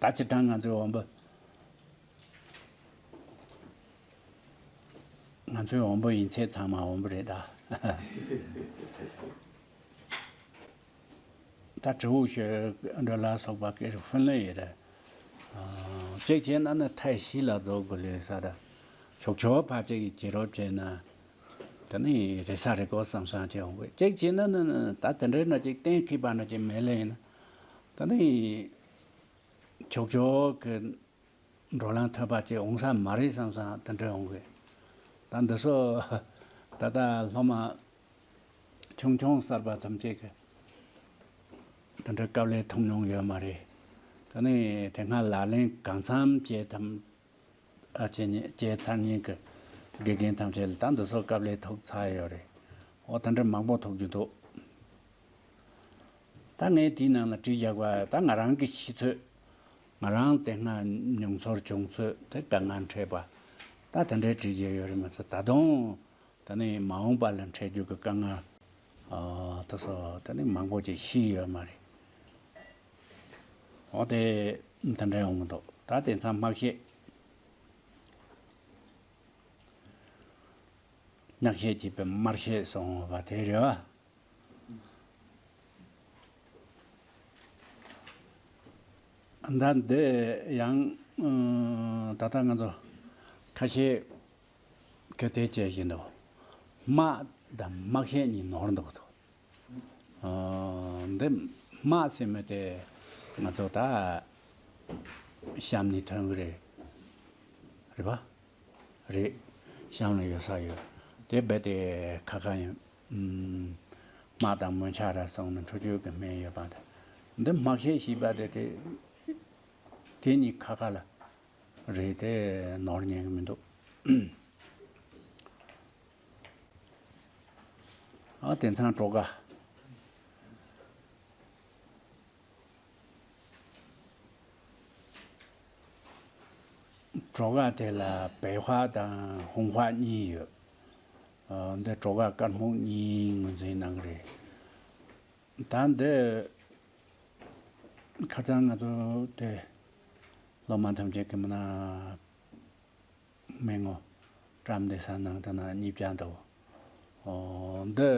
ད་ཅི་ཐང་ང་ཚོའི་འོམ་བུ། ང་ཚོའི་འོམ་བུ་ཡིན་ཚད་ཚང་མ་འོམ་བུ་རེད་ད། ད་དྲི་བོ་ཞུ་འདྲ་ལ་སོགས་པ་ཀེ་རུ་ཧྥུན་ལེ་ཡོད་རེད། ཨ། གཅིག་བྱས་ན་ནི་ཐའི་ཤི་ལ་རྫོགས་དགོས་ལེ་ས་ད། ཆོག་ཆོག་ཕར་གཅིག་གིས་བྱེད་རོགས་བྱས་ན། ད་ནི་རེ་ས་རེ་གོ་བསམ་བསམ་བྱས་འོང་བས། གཅིག་བྱས་ན་ནི་ནི་ད་དེ་འདྲའི་ན་ཅིག་གཏན་འཁེལ་བ་ན་ཅིག་མེད་ལེ་ཡིན་ན། ད་ནི་ཆོག་ཆོག་གི་བགྲོ་གླེང་ཐོས་པ་ཅིག་འོང་ས་མ་རེད་བསམ་བསམ་དེ་འདྲ་འོང་གི། ད་འདི་ཚོ་ད་ལྟ་སློབ་མ་ཆུང་ཆུང་གསར་པ་ཐམས་ཅད་ཀྱི་དེ་འདྲ་དཀའ་ལས་ཐོབ་མྱོང་ཡོད་མ་རེད། ད་ནི་དེ་སྔ་ལག་ལེན་གང་འཚམ་བྱས་ཐམས་ཨ་བྱས་ཉེ་བྱས་ཚར་མཁན་གྱི་དགེ་རྒན་ཐམས་ཅད་ལ་ད་འདི་ཚོ་དཀའ་ལས་ཐོབ་ཚར་ཡོད་རེད། འོ་དེ་འདྲ་མང་པོ་ཐོབ་རྒྱུ་འདུག་ད་ངས་དེའི་ནང་ལ་བྲིས་བཞག་པ་ད་ང་རང་གི་ཤེས་ཚོད། ང་རང་དེ་སྔ་མྱོང་ཚོར་བྱུང་ཚོད་དེ་དཀའ་ངལ་འཕྲད་པ། ད་དེ་འདྲའི་བྲིས་བཞག་ཡོད་རེད་མ་ཚད་ད་དུང་ད་ནི་མ་འོངས་པ་ལ་འཕྲད་རྒྱུ་གི་དཀའ་ངལ། ཨ། དེ་ཚོ་ད་ནི་མང་པོ་ཅིག་ཤེས་ཡོད་མ་རེད། འོ་དེ་དེ་འདྲ་ཡོང་གི་འདུག་ད་དེང་སང་དམར་ཤད། གཉག་ཤད་ཅེས་པའི་དམར་ཤད་སོང་བ་དེ་རེད་བ། ད་འདི་ཡང་ད་ལྟ་ང་ཚོ་ཁ་ཤས་ ཁྱོད་དེ་བྱས་བཞིན་དུ། དམག་དང་དམག་ཤེད་གཉིས་ནོར་འདུག་དོ། ཨ། འདི་དམག་ཟེར་མི་དེ་ང་ཚོ་ད་གཤམ་ནས་ཐོན་གི་རེད། རེད་པ། རེད། གཤམ་ལ་ཡོད་ས་ཡོད། དེ་རྦད་དེ་ཁ་ཁ་ཡིན། ཨུམ། དམག་དང་མོན་ཆ་ར་སོང་ནས་འཕྲོ་མཆོད་ཀྱི་སྨན་ཡོད་པ་དང་། འདི་དམག་ཤེད་ཞེས་པ་དེ་དེ། དེ་གཉིས་ཁ་ཁ་ལ་རེད་དེ་ནོར་ཉན་གི་མི་འདུག་ཨ། དེང་སང་གྲོ་ག་གྲོ་ག་དེ་ལ་བལ་ཧྭ་དང་ཧུང་ཧྭ་གཉིས་ཡོད། ཨ། འདི་གྲོ་ག་དཀར་སྨུག་གཉིས་ངོས་འཛིན་གནང་གི་རེད། ད་འདི་ཁ་སང་ང་ཚོ་དེ་སློབ་མ་ཐམས་ཅད་ཀྱི་མི་ན། མི་ངོ་བཀྲམ་སྟེ་ས་ནང་དུ་ན་གཉིས་བྱ་འདུག་ཨོ། འདི་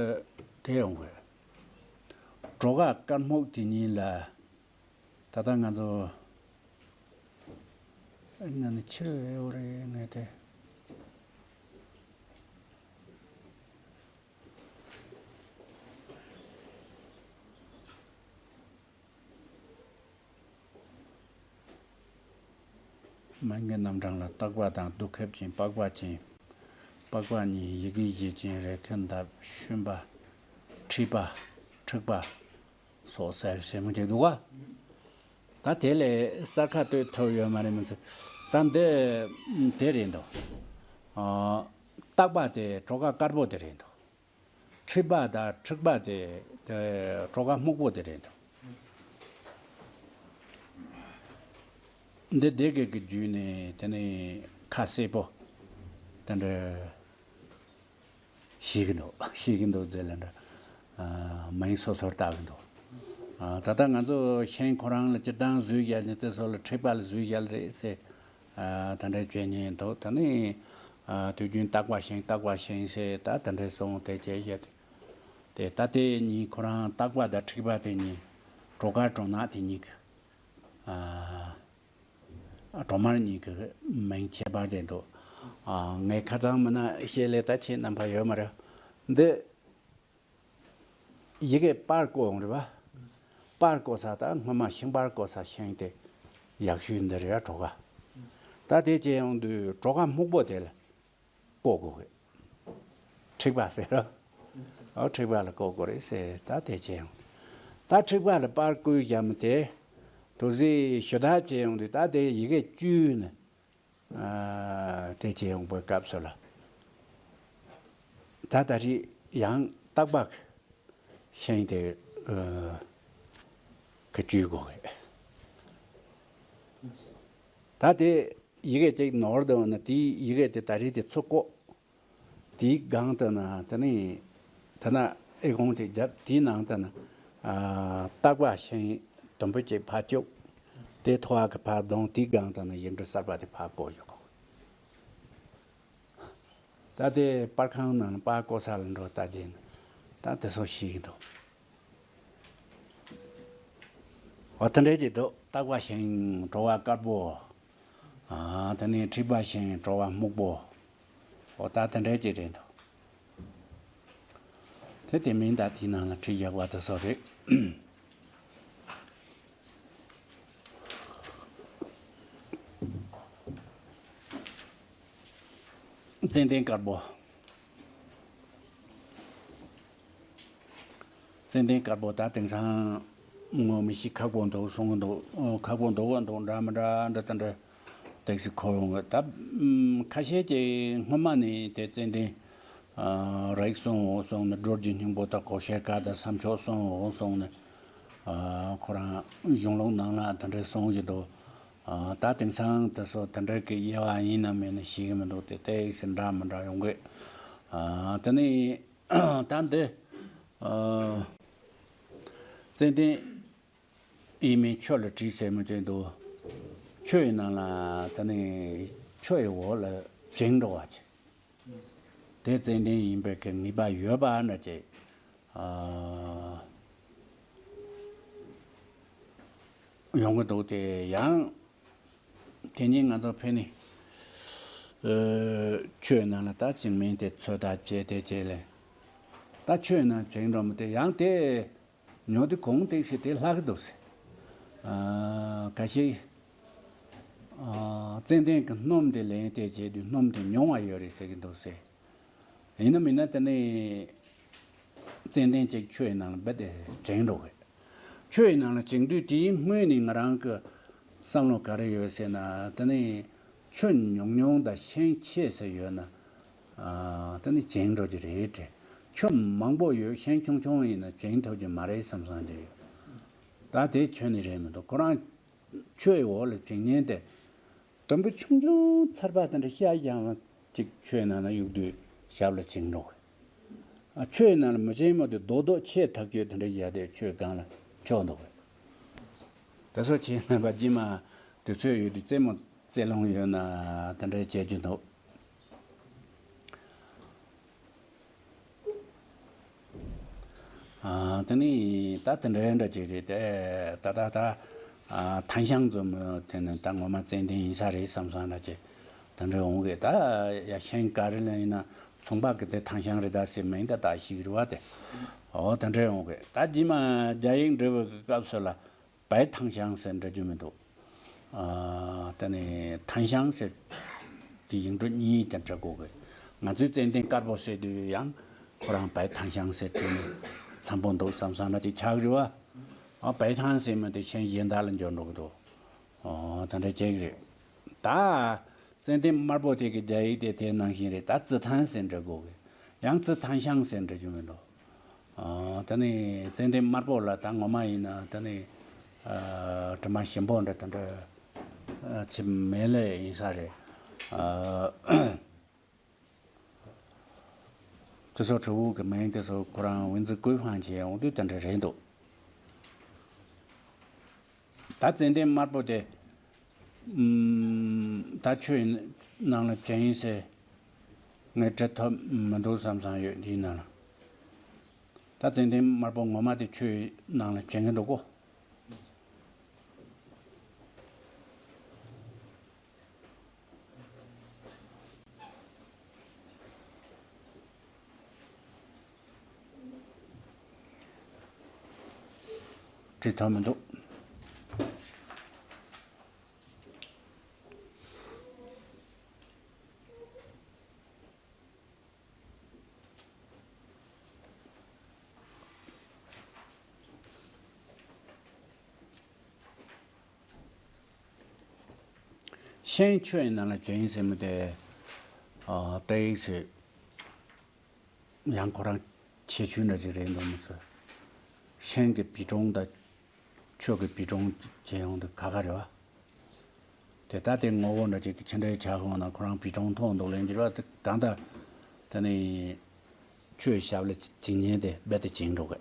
དེ་ཡོང་དགོས། གྲོ་ག་དཀར་སྨུག་དེ་གཉིས་ལ། ད་ལྟ་ང་ཚོ་ཨ་ནི་ཕྱིར་ཨེ་འོ་རེ་ངས་དེ། མན་གྱི་རྣམ་གྲངས་ལ་བརྟག་པ་དང་བསྡུ་ཁེབས་ཅན་པགས་པ་ཅན། པགས་པ་གཉིས་ཡི་གེ་བཞི་ཅན་རེ་ཁེ་འདབ་ཤུན་པ། མཁྲིས་པ། མཁྲིག་པ། སོགས་ཟེར་ཟེར་མོ་ཅིག་འདུག་ག་ད་དེ་ལས་གསར་ཁ་གཏོད་ཐུབ་ཡོད་མ་རེད་མི་ཚེ། ད་འདི་དེ་རེད་འདུག་ཨ། བརྟག་པ་དེ་གྲོ་ག་དཀར་པོ་དེ་རེད་འདུག་མཁྲིས་པ་དང་མཁྲིག་པ་དེ་དེ་གྲོ་ག་སྨུག་པོ་དེ་རེད་འདུག་འདི་སྡེ་དགེ་གི་བརྒྱུད་ནས་དེ་ནས་ཁ་གསལ་པོ་དེ་འདྲ་ཤེས་ཀྱི་འདུག་ཤེས་ཀྱི་འདུག་ཟེར་ལ་འདྲ། ཨ། མིང་སོ་སོར་བཏགས་ཀྱི་འདུག་ཨ། ད་ལྟ་ང་ཚོ་ཤིང་ཁོ་རང་ལ་སྤྱིར་བཏང་བཟོས་བཞག་ནས་དེ་ཚོ་ལ་མཁྲིས་པ་ལ་བཟོས་བཞག་རེད་ཟེར། ཨ། དེ་འདྲ་བྱས་ནས་འདུག་ད་ནི། ཨ། དུས་རྒྱུན་བརྟག་པ་ཤིང་བརྟག་པ་ཤིང་ཟེར་ད་དེ་འདྲ་སོང་དེ་བྱས་བཞག་དེ། ད་དེ་གཉིས་ཁོ་རང་བརྟག་པ་དང་མཁྲིས་པ་དེ་གཉིས། གྲོ་ག་གྲོ་ནག་དེ་གཉིས་ཀྱི། ཨ། གྲོ་དམར་གཉིས་ཀྱི་མིང་ཁྱད་པར་དེ་འདུག་ཨ། ངས་ཁ་སང་མིན་ན་བཤད་ལེ་ད་ཁྱེད་རྣམ་པ་ཡོད་མ་རེད། འདི་ཡི་གེ་པར་བརྐོས་ཡོང་རེད་པ། པར་བརྐོས་ས་ད་སྔོན་མ་ཤིང་པར་བརྐོས་ས་ཤིང་དེ་ཡག་ཤོས་འདི་རེད་གྲོ་ག་ད་དེ་བྱས་ཡོང་དུས་གྲོ་ག་སྨུག་པོ་དེ་ལ་བརྐོ་དགོས་གི་མཁྲིས་པ་ཟེར་རོ། ཨོ། མཁྲིས་པ་ལ་བརྐོ་དགོས་རེད་ཟེར་ད་དེ་བྱས་ཡོང་། ད་མཁྲིས་པ་ལ་པར་བརྐོས་བཞག་མི་དེ། དུ་ཟི་ཞུ་དག་བྱས་ཡོང་དུས་ད་དེ་ཡི་གེ་བཅུ་ནི། ཨ། དེ་བྱས་ཡོང་པའི་སྐབས་སུ་ལ། ད་ད་རེས་ཡང་བརྟག་པ་ཤིང་དེ། ཨ། གི་བཅུ་དགོས་གི་ད་དེ་ཡི་གེ་གཅིག་ནོར་འདུག་ན་དེའི་ཡི་གེ་དེ་ད་རེས་དེ་ཚུར་བརྐོ། དེའི་སྒང་དུ་ན་དེ་ནི་དེ་ན་ཨེ་ཀོང་ཅིག་བརྒྱབ། དེའི་ནང་དུ་ན། ཨ། བརྟག་པ་ཤིང་དུམ་བུ་གཅིག་ཕར་བཅུག་དེ་ཐོག་གི་ཕར་གདོང་དེའི་སྒང་དུ་ན་ཡིག་འབྲུ་གསར་པ་དེ་ཕར་བརྐོ་ཡོད་གོ། ད་དེ་པར་ཁང་ནང་པར་བརྐོ་ས་ལ་འགྲོ་ལྟ་དེ་ད་དེ་ཚོ་ཤེས་ཀྱི་འདུག་འོ། དེ་འདྲའི་ཅིག་འདུག་བརྟག་པ་ཤིང་གྲོ་བ་དཀར་པོ། ཨ། དེ་ནས་མཁྲིས་པ་ཤིང་གྲོ་བ་སྨུག་པོ། འོ། ད་དེ་འདྲའི་ཅིག་རེད་འདུག་དེ་དེ་མིན་ད་དེའི་ནང་ལ་བྲིས་བཞག་པ་དེ་ཚོ་རེད། ཙན་དན་དཀར་པོ། ཙན་དན་དཀར་པོ་ད་དེང་སང་ངོ་མི་ཤེས། ཁག་པོ་འདུག་གསུང་གི་འདུག་ཨོ། ཁག་པོ་འདུག་ག་འདུག་འདྲ་མི་འདྲ་འདྲ་ད་འདྲ་ཏོག་ཙམ་འཁོར་ཡོང་གི་ད། ཨམ། ཁ་ཤས་ཀྱིས་སྔོན་མ་ནས་དེ་ཙན་དན། ཨ། རིགས་གསུང་འོ་གསུང་ནས། སྒྲོལ་གྱི་སྙིང་པོ་དང་གོ་ཤེར་ཁ་དང་སྲབ་མཆོག་གསུང་འོ་གསུང་ནས། ཨ། ཁོ་རང་གཞུང་ལུགས་ནང་ལ་དེ་འདྲ་གསུང་བཞིན་འདུག་ཨ། ད་དེང་སང་དེ་ཚོ་དེ་འདྲ་གི་དབྱེ་བ་ཡིན་ནམ་མིན་ན་ཤེས་ཀྱི་མི་འདུག་དེ་ཏོག་ཙམ་འདྲ་མི་འདྲ་ཡོང་གི་ཨ། དེ་ནས། ད་འདི། ཨ། ཙན་དན་ཡིན་མིན་ཆུ་ལ་བྲིས་ཟེར་མི་ཅིག་འདུག་ཆུ་ཡི་ནང་ལ་ད་ནི་ཆུ་ཡི་འོག་ལ་བྱིང་འགྲོ་བ་ཅིག་དེ་ཙན་དན་ཡིན་པའི་གི་ངེས་པ་ཡོད་པ་འདྲ་ཅིག་ཨ། ཡོང་གི་འདུག་དེ་ཡང་དེ་ཉིན་ང་ཚོ་ཕེབས་ནས། ཆོས་ནང་ལ་ད་བྱིང་མིན་དེ་ཚོད་ལྟ་བྱས་དེ་བྱས་ལས། ད་ཆོས་ནང་བྱིང་འགྲོ་མི་དེ་ཡང་དེ་ཉོ་དེ་གོང་ཏིག་སེ་དེ་ལྷག་གི་འདུག་སེ། ཨ་ཁ་ཤས་ཨ་ཙན་དན་གྱི་སྣུམ་དེ་ལེན་དེ་བྱས་དུས་སྣུམ་དེ་ཉུང་བ་ཡོད་རེད་ཟེར་གི་འདུག་སེ། ཡིན་ན་མིན་ན་དེ་ནི་ཙན་དན་གཅིག་ཆུ་ཡི་ནང་ལ་རྦད་དེ་བྱིང་འགྲོ་གི། ཆུ་ཡི་ནང་ལ་བྱིང་དུས་དེའི་སྔོན་ནས་ང་རང་གི་བསམ་བློ་ག་རེ་ཡོད་ཟེར་ན། དེ་ནི་ཆུ་ཉུང་ཉུང་དང་ཤིང་ཆེ་ས་ཡོད་ན། ཨ་དེ་ནི་བྱིང་འགྲོ་གི་རེད་དྲན། ཆུ་མང་པོ་ཡོད་ཤིང་ཆུང་ཆུང་ཡིན་ན་བྱིང་ཐུབ་ཀྱི་མ་རེད་བསམ་བསམ་གྱི་ཡོད། ད་དེ་ཆུ་ནི་རེད་མི་འདུག་ཁོ་རང་ཆུ་ཡི་འོག་ལ་བྱིང་ཉེན་དེ། དུམ་བུ་ཆུང་ཆུང་ཚར་པ་དེ་འདྲ་ཤ་ཡང་ཅིག་ཆུ་ཡི་ནང་ལ་གཡུག་དུས་ཞབས་ལ་བྱིང་འགྲོ་གི། ཨ་ཆུ་ཡི་ནང་ལ་མི་བྱིང་མོ་དེ་རྡོག་རྡོག་ཆེ་ཐག་ཆོད་དེ་འདྲ་བཞག་དེ་ཆུ་ཡི་སྒང་ལ་འཁྱོག་འདུག་གི། དེ་ཚོ་ཆེ་ན་པ་ཇི་མ་དུས་ཚོད་ཡོད་དུས་རྩེད་མོ་རྩེ་ལོང་ཡོད་ན་དེ་འདྲ་བྱེད་རྒྱུ་འདུག་ཨ་དེ་ནི་ད་དེ་འདྲའི་འདྲ་ཅིག་རེད་དེ། ད་ད་ད་ཨ་ཐང་ཤང་འཛོམས་དེ་ནི་ད་ངོ་མ་ཙན་དན་ཡིན་ས་རེད་བསམ་བསམ་འདྲ་ཅིག་དེ་འདྲ་འོང་གི། ད་ཡ་ཤིང་ག་རེ་ལ་ཡིན་ན་ཚོང་པ་གི་དེ་ཐང་ཤང་རེད་ད་ཟེར་མིན་ད་ད་ཞིག་རེད་བ་དེ། འོ་དེ་འདྲ་འོང་གི། ད་རྗེས་མ་རྒྱ་ཡིག་འབྲི་བའི་སྐབས་སུ་ལ། བའི་ཐང་ཤང་ཟེར་འབྲི་རྒྱུ་མི་འདུག་ཨ་དེ་ནི་ཐང་ཤང་ཟེར་དེ་ཡིག་འབྲུ་གཉིས་དེ་འབྲི་དགོས་གི། ང་ཚོའི་ཙན་དན་དཀར་པོ་ཟེར་དུས་ཡང་ཁོ་རང་བའི་ཐང་ཤང་ཟེར་བྲིས་ནས་འཚམ་པོ་འདུག་བསམ་བསམ་ན་ཅིག་ཆགས་རེད་བ། ཨ་བའི་ཐང་ཟེར་མི་དེ་ཤིང་གཞན་དག་ལ་འབྱོར་འགྲོ་གི་འདུག་ཨོ་དེ་འདྲ་བྱེད་གི་རེད། ད། ཙན་དན་དམར་པོ་དེ་གི་རྒྱ་ཡིག་དེ་དེ་ནང་བཞིན་རེད། ད་ཙི་ཐན་ཟེར་འབྲི་དགོས་གི། ཡང་ཙི་ཐན་ཤང་ཟེར་འབྲི་རྒྱུ་མི་འདུག་ཨ་ད་ནི་ཙན་དན་དམར་པོ་ལ་ད་ངོ་མ་ཡིན་ན་ད་ནི་ཨ་དྲི་མ་ཞིམ་པོ་འདྲ་ད་འདྲ་ཨ་ཆི་མེད་ལེ་ཡིན་ས་རེད། ཨ་དེ་ཚོ་དྲི་བོ་གི་མིང་དེ་ཚོ་ཁོ་རང་ཝིན་ཛི་ཀུའི་ཧྥང་བྱས་ཡོང་དུས་ད་འདྲ་རེད་འདུག་ད་ཙན་དན་དམར་པོ་དེ། ཨམ། ད་ཆུ་ཡི་ནང་ལ་བྱིང་ཡིན་ཟེར། ངས་བྲི་ཐུབ་མི་འདུག་བསམ་བསམ་ཡོད་འདིའི་ནང་ལ། ད་ཙན་དན་དམར་པོ་ངོ་མ་དེ་ཆུ་ཡི་ནང་ལ་བྱིང་གི་འདུག་གོ། བྲིས་ཐབས་མི་འདུག་ཤིང་ཆུ་ཡི་ནང་ལ་བྱིང་ཟེར་མི་དེ། ཨ་ཏེ་ཡིག་ཟེར། ཡང་ཁོ་རང་ཁྱད་ཆོས་འདྲ་ཅིག་རེད་འདུག་མི་ཚོས། ཤིང་གི་བིས་ཀྲོང་དང་ཆུ་གི་བིས་ཀྲོང་བྱས་ཡོང་དུས་ཁ་ཁ་རེད་བ། དེ་ལྟ་དེ་ངོ་བོ་འདྲ་ཅིག་གི་ཕྱི་འབྲེལ་ཆགས་ཡོང་ན་ཁོ་རང་བིས་ཀྲོང་མཐོང་འདུག་ལེན་གྱི་རེད་བ། དེ་གང་ལྟར་དེ་ནི་ཆུའི་ཞབས་ལ་བྱིང་ཉེན་དེ་རྦད་དེ་བྱིང་འགྲོ་གི།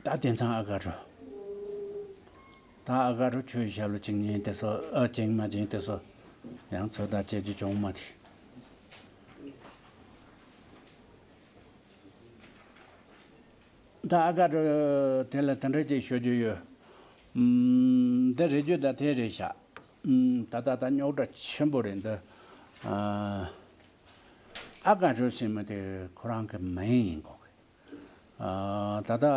ད་དེང་སང་ཨ་ག་གྲོ། ད་ཨ་ག་གྲོ་ཆུའི་ཞབས་ལ་བྱིང་ཉེན་དེ་ཚོ་ཨ་བྱིང་མ་བྱིང་དེ་ཚོ་ཡང་ཚོད་ལྟ་བྱེད་རྒྱུ་བྱུང་མ་ཐལ། ད་ཨ་ག་གྲོ་དེ་ལ་དེ་འདྲ་ཅིག་ཤོད་རྒྱུ་ཡོད། ཨམ། འདི་རེ་རྒྱུ་ད་དེ་རེད་ཤག་ཨམ། ད་ད་ད་རྙོག་དྲ་ཆེན་པོ་རེད་འདི། ཨ་ཨ་ག་གྲོ་ཟེར་མི་དེ་ཁོ་རང་གི་མིང་ཡིན་དགོས་གི། ཨ་ད་ལྟ་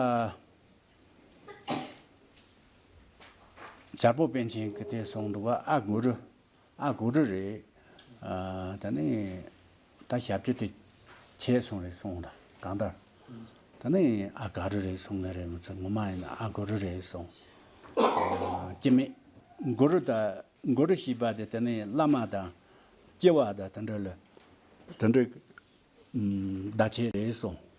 བྱར་པོ་པཎ་ཆེན་གྱིས་དེ་གསུངས་འདུག་ག། ཨ་གུ་རུ། ཨ་གུ་རུ་རེད། ཨ་ད་ནི་ད་ཞབས་ཀྱུ་དེ་ཆེ་སོང་རེད་གསུངས་ད་གང་ལྟར། ད་ནི་ཨ་ག་རུ་རེད་གསུངས་ནི་རེད་མི་ཚེ་ངོ་མ་ཡིན་ན་ཨ་གུ་རུ་རེད་གསུངས། ཨ་སྐྱེ་མེད་གུ་རུ་ད་གུ་རུ་ཞེས་པ་དེ་ད་ནི་བླ་མ་དང་སྐྱེ་བ་དང་དེ་འདྲ་ལ་དེ་འདྲ། ཨམ། བརྡ་ཆད་རེད་གསུངས།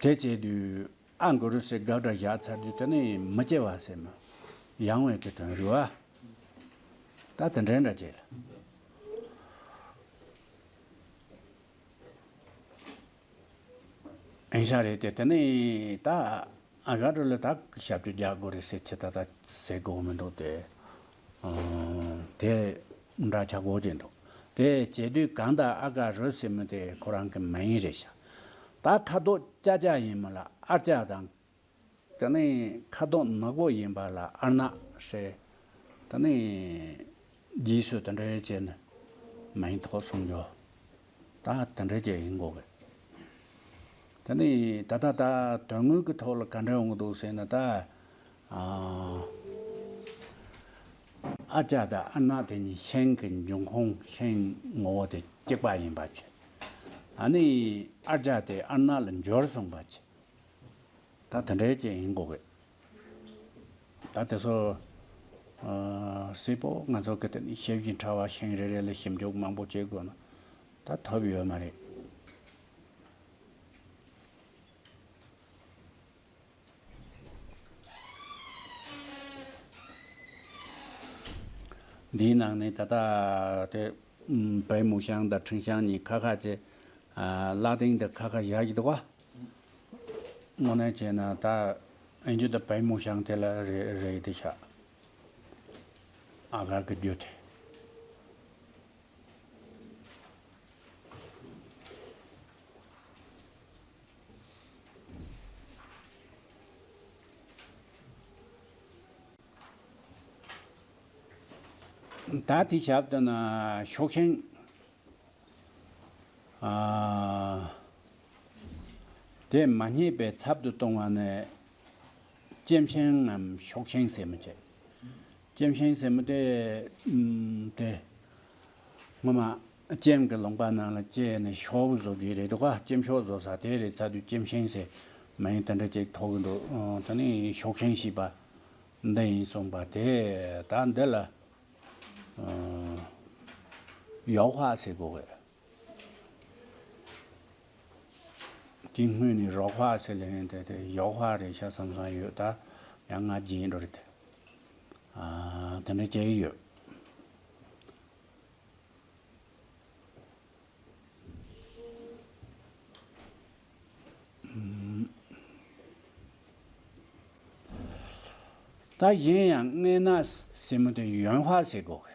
དེ་བྱས་དུས་ཨ་གུ་རུ་ཟེར་དགག་སྒྲ་བཞག་ཚར་དུས་དེ་ནི་མི་སྐྱེ་བ་ཟེར་མ། ཡང་བའི་གི་དོན་རེད་བ། ད་དེ་འདྲའི་འདྲ་བྱས་ལ། ཨིན་ཤ་རེད་དེ། དེ་ནས་ད་ཨ་ག་རུ་ལ་ད་ཞབས་ཀྱུ་རྒྱག་དགོས་རེད་ཟེར་ཁྱེད་ད་ད་ཟེར་དགོས་མི་འདུག་སྟེ། ཨང་། དེ་འདྲ་ཆགས་དགོས་ཀྱི་འདུག་དེ་བྱེད་དུས་གང་ལྟར་ཨ་ག་རུ་ཟེར་མི་དེ་ཁོ་རང་གི་མིང་རེད་ཤག་ད་ཁ་དོག་ཅ་ཅ་ཡིན་མོ་ལ་ཨར་ཅ་དང་། དེ་ནས་ཁ་དོག་ནག་པོ་ཡིན་པ་ལ་ཨར་ནག་ཟེར། དེ་ནས་རྗེས་སུ་དེ་འདྲའི་བྱས་ནས་མིང་ཐོགས་སོང་ཀྱོ། ད་དེ་འདྲའི་བྱས་ཡིན་དགོས་གི། དེ་ནས་ད་ལྟ་ད་དོན་དངོས་ཀྱི་ཐོག་ལ་ག་འདྲ་ཡོང་གི་འདུག་ཟེར་ན་ད། ཨ་ཨ་ཅག་དང་ཨ་ནག་དེ་གཉིས་ཤིང་གི་འབྱུང་ཁུངས་ཤིང་ངོ་བོ་དེ་གཅིག་པ་ཡིན་པ་བྱས། ཨ་ནི་ཨ་ཅག་དེ་ཨ་ནག་ལ་འབྱོར་སོང་པ་བྱས། ད་དེ་འདྲའི་ཅིག་ཡིན་དགོས་གི། ད་དེ་ཚོ་ཨ་སྲིད་པོ་ང་ཚོ་གི་དེ་ནི་ཤེས་བཞིན་ཕྲ་བ་ཤིང་རེ་རེ་ལ་ཞིབ་འཇུག་མང་པོ་བྱེད་དགོས་ན་ད་ཐབས་ཡོད་མ་རེད། འདིའི་ནང་ནས་ད་ལྟ་དེ་ཨུམ་白木香དང་沉香གཉིས་ཁ་ཁ་བྱས། ཨ་ལག་སྟེང་དུ་ཁ་ཁ་བཞག་གི་འདུག་ག་དངོས་གནས་བྱས་ན་ད་ཨེ་འཇུ་དང་白木香དེ་ལ་རེ་རེ་དེ་ཤ་ཨ་གར་གི་རྒྱུ་དེ། ད་དེ་ཞབས་ཏུ་ན་ཤོག་ཤིང་། ཨ། དེ་མ་རྙེད་པའི་ཚབ་ཏུ་གཏོང་བ་ནི་ལྕེམ་ཤིང་ངམ་ཤོག་ཤིང་ཟེར་མི་བྱེད། ལྕེམ་ཤིང་ཟེར་མི་དེ་ཨུམ་དེ་སྔོན་མ་ལྕེམ་གྱི་ལུང་པ་ནང་ལ་སྐྱེས་ནས་ཤོག་བུ་བཟོ་རྒྱུ་རེད་འདུག་ག་ལྕེམ་ཤོག་བཟོ་ས་དེ་རེད་ཚ་དུས་ལྕེམ་ཤིང་ཟེར་མིང་དེ་འདྲ་ཅིག་ཐོགས་ཀྱི་འདུག་ཨ་དེ་ནི་ཤོག་ཤིང་ཞེས་པ་འདི་ཡིན་གསུངས་པ་དེ་ད་འདི་ལ་ཨ་ཡོག་ཧྭ་ཟེར་དགོས་གི། དེ་སྔོན་ནས་རོགས་ཧྭ་ཟེར་ལེན་དེ་དེ་ཡོག་ཧྭ་རེད་ཤག་བསམ་བསམ་ཡོད་ད་ཡང་ང་རྗེས་འགྲོ་རེད་དེ། ཨ་དེ་འདྲ་བྱས་ཡོད། ད་གཞན་ཡང་མངལ་ནག་ཟེར་མི་དེ་ཡོན་ཧྭ་ཟེར་དགོས་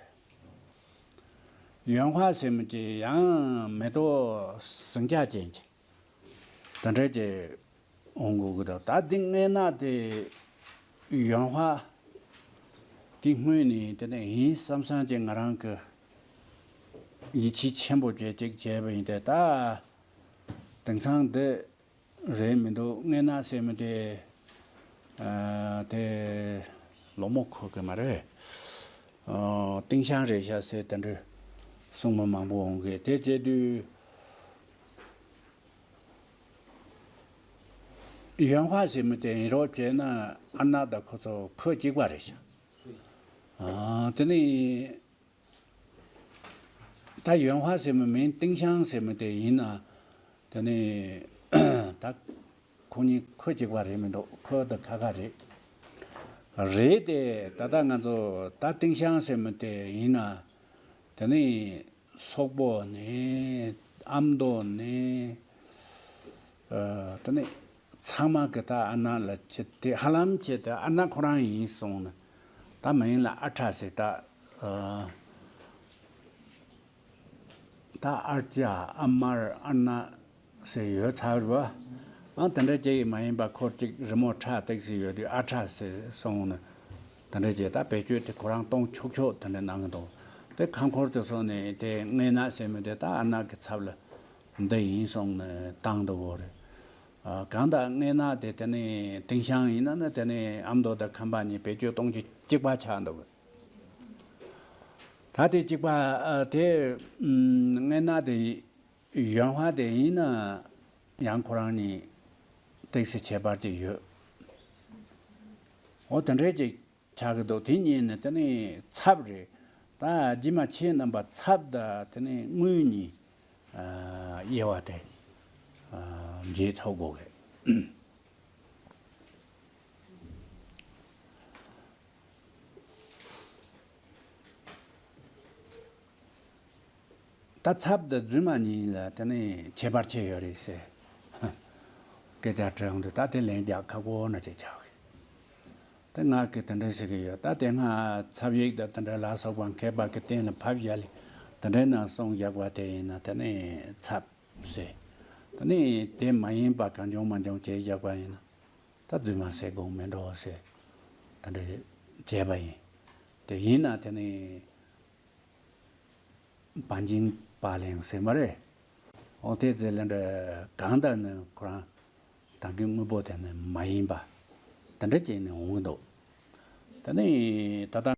གི། ཡོན་ཧྭ་ཟེར་མི་དེ་ཡང་མེ་ཏོག་ཟིང་ཆ་ཅན་གྱི་དེ་འདྲ་ཅིག་འོང་དགོས་གི་འདུག་ད་འདི་མངལ་ནག་དེ་ཡོན་ཧྭ་དེ་སྔོན་ནས་དེ་ནས་ཡིན་བསམ་བསམ་ཅིག་ང་རང་གི་ཡིད་ཆེས་ཆེན་པོ་བྱས་ཅིག་བྱས་པ་ཡིན་ཏེ་ད་དེང་སང་འདི་རེད་མི་འདུག་མངལ་ནག་ཟེར་མི་དེ་ཨ་དེ་ལོ་མོ་ཁོ་གི་མ་རེད། ཨ་ཏིང་ཤང་རེད་ཤག་ཟེར་དེ་འདྲ་གསུང་མི་མང་པོ་འོང་གི་དེ་བྱས་དུས། ཡོན་ཧྭ་ཟེར་མི་དེ་ཡིན་རོགས་བྱས་ན་ཨ་ནག་དང་ཁོ་ཚོ་ཁོ་གཅིག་པ་རེད་ཤག་ཨ་དེ་ནི་ད་ཡོན་ཧྭ་ཟེར་མི་མིན་ཏིང་ཤང་ཟེར་མི་དེ་ཡིན་ན་དེ་ནི་ད་ཁོ་གཉིས་ཁོ་གཅིག་པ་རེད་མི་འདུག་ཁོ་དང་ཁ་ཁ་རེད། རེད་དེ་ད་ལྟ་ང་ཚོ་ད་ཏིང་ཤང་ཟེར་མི་དེ་ཡིན་ན་དེ་ནི་སོག་པོ་ནས་ཨ་མདོ་ནས། ཨ་དེ་ནས་ཚང་མ་གི་ད་ཨ་ནག་ལ་ཆེ་དེ་ཧ་ལམ་ཆེ་དེ་ཨ་ནག་ཁོ་རང་ཡིན་སོང་ན་ད་མིང་ལ་ཨ་ཁྲ་ཟེར་ད་ཨ་ད་ཨར་ཅ་ཨ་མར་ཨ་ནག་ཟེར་ཡོད་ཚར་བ། ཨང་དེ་འདྲ་ཅིག་མ་ཡིན་པ་ཁོ་གཅིག་རི་མོ་ཁྲ་ཏིག་ཟེར་ཡོད་དུས་ཨ་ཁྲ་ཟེར་སོང་ན་དེ་འདྲ་ཅིག་ད་བེད་སྤྱོད་དེ་ཁོ་རང་གཏོང་ཆོག་ཆོག་དེ་འདྲ་གནང་གི་འདུག་དེ་ཁམས་ཁོར་དུ་སོང་ནས་དེ་མངལ་ནག་ཟེར་མི་དེ་ད་ཨ་ནག་གི་ཚབ་ལ། འདི་ཡིན་སོང་ནས་བཏང་འདུག་གོ་རེད། ཨ་གང་ལྟར་མངལ་ནག་དེ་དེ་ནས་ཏིང་ཤང་ཡིན་ན་ནི་དེ་ནས་ཨ་མདོ་དང་ཁམས་པ་གཉིས་བེད་སྤྱོད་གཏོང་རྒྱུ་གཅིག་པ་ཆགས་འདུག་ད་དེ་གཅིག་པ་ཨ་དེ་ཨུམ་མངལ་ནག་དེ་ཡོན་ཧྭ་དེ་ཡིན་ན་ཡང་ཁོ་རང་གཉིས་ཏོག་ཙམ་ཁྱད་པར་ཅིག་ཡོད། འོ་དེ་འདྲའི་ཅིག་ཆགས་ཀྱི་འདུག་དེ་གཉིས་ནི་དེ་ནི་ཚབ་རེད། ད་རྗེས་མ་ཁྱེད་རྣམ་པ་ཚབ་དང་དེ་ནི་དངོས་གཉིས་ཨ་དབྱེ་བ་དེ་ཨ་འབྱེད་ཐུབ་དགོས་གི། ད་ཚབ་དང་རྫུན་མ་གཉིས་ལ་དེ་ནི་ཁྱད་པར་ཆེ་ཡོད་རེད་ཟེར། སྐད་ཆ་དྲི་ཡོང་དུས་ད་དེ་ལན་རྒྱག་ཁག་པོ་ན་ཅིག་ཆགས་གི། དེ་ང་གི་དེ་འདྲ་ཞིག་གི་ཡོད་ད་དེ་སྔ་ཚབ་ཡིག་དང་དེ་འདྲ་ལ་སོགས་པ་མཁས་པ་གི་སྟེང་ལ་ཕབ་བཞག་ལས་ དེ་འདྲའི་ནང་གསུངས་བཞག་པ་དེ་ཡིན་ན་དེ་ནི་ཚབ་ཟེར། དེ་ནི་དེ་མ་ཡིན་པ་གང་བྱུང་མང་བྱུང་བྱས་བཞག་པ་ཡིན་ན་ད་རྫུན་མ་ཟེར་དགོས་མེད་འགྲོ་ཟེར། དེ་འདྲ་བྱས་པ་ཡིན། དེ་ཡིན་ན་དེ་ནི་བ་འཇིན་བ་ལེན་ཟེར་མ་རེད། འོ་དེ་ཚེ་ལ་འདྲ་གང་ལྟར་ནི་ཁོ་རང་ད་གིན་དངོས་པོ་དེ་ནི་མ་ཡིན་པ་དེ་འདྲ་བྱས་ནས་འོང་གི་འདུག་དེ་ནི་ད་ལྟ་